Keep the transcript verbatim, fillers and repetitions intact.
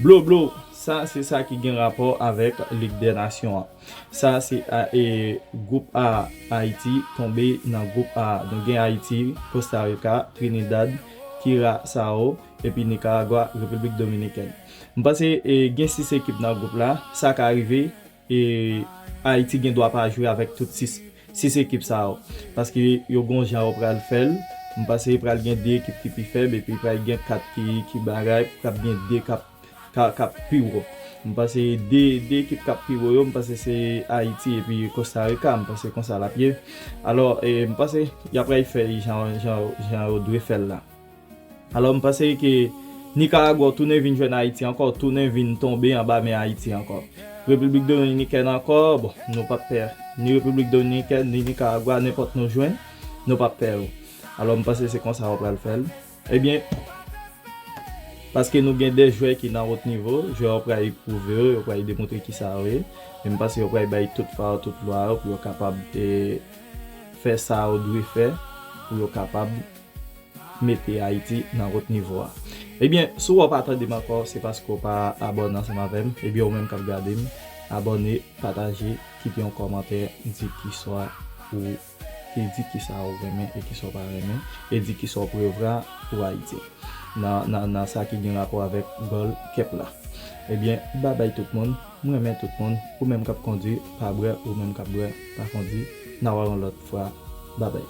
Blo, blo, sa se sa ki gen rapò avèk Lig dè Nasyon an. Sa se a, e, gwoup A, Ayiti tonbe nan gwoup A. Nou gen Ayiti, Kosta Rika, Trinidad, Kirasao, epi Nikaragwa, Repiblik Dominikèn. M panse, e, gen sis ekip nan gwoup la, sa ka rive, e, Ayiti gen dwa pa jwe avèk tout sis, sis ekip sa yo. Paske yo gon jan yo pral fè l. M panse pral gen de ekip ki pi fèb, epi pral gen kat ki, ki bagay, pral gen de k ap, k ap, k ap pi wo. M panse de, de ekip k ap pi wo yo, m panse se Ayiti epi Kosta Rika, m panse konsa l ap ye. Alò, e, m panse y ap pral fè jan, jan, jan yo dwe fè l la. Alò, m panse ke Nikaragwa tounen vin jwenn Ayiti ankò, tounen vin tonbe anba men Ayiti ankò. Repiblik Dominikèn ankò, bon, nou p ap pè ni Repiblik Dominikèn, ni Nikaragwa, nenpòt nou jwenn, nou p ap pè yo. Alò, m panse se konsa yo pral fè l. Ebyen, paske nou gen de jwè ki nan wot nivo, jwè yo pral pwouve yo, yo pral demontre kisa yo ye. E m panse yo pral bay tout fwa yo, tout lwa yo pou yo kapab, e, fè sa yo dwe fè, pou yo kapab mete Ayiti nan wot nivo a. Ebyen, si w pa tande m ankò, se paske w pa abòne ansanm avè m. Ebyen, ou menm k ap gade m, abòne, pataje, kite yon kòmantè, di kisa ou, e di kisa ou renmen e kisa ou pa renmen, e di kisa ou prevwa pou Ayiti nan, nan, nan sa ki gen rapò avèk Gold Cup la. Ebyen, babay tout moun, m renmen tout moun, ou menm k ap kondi, pa bwè, ou menm k ap bwè, pa kondi, n a wè yon lòt fwa, babay.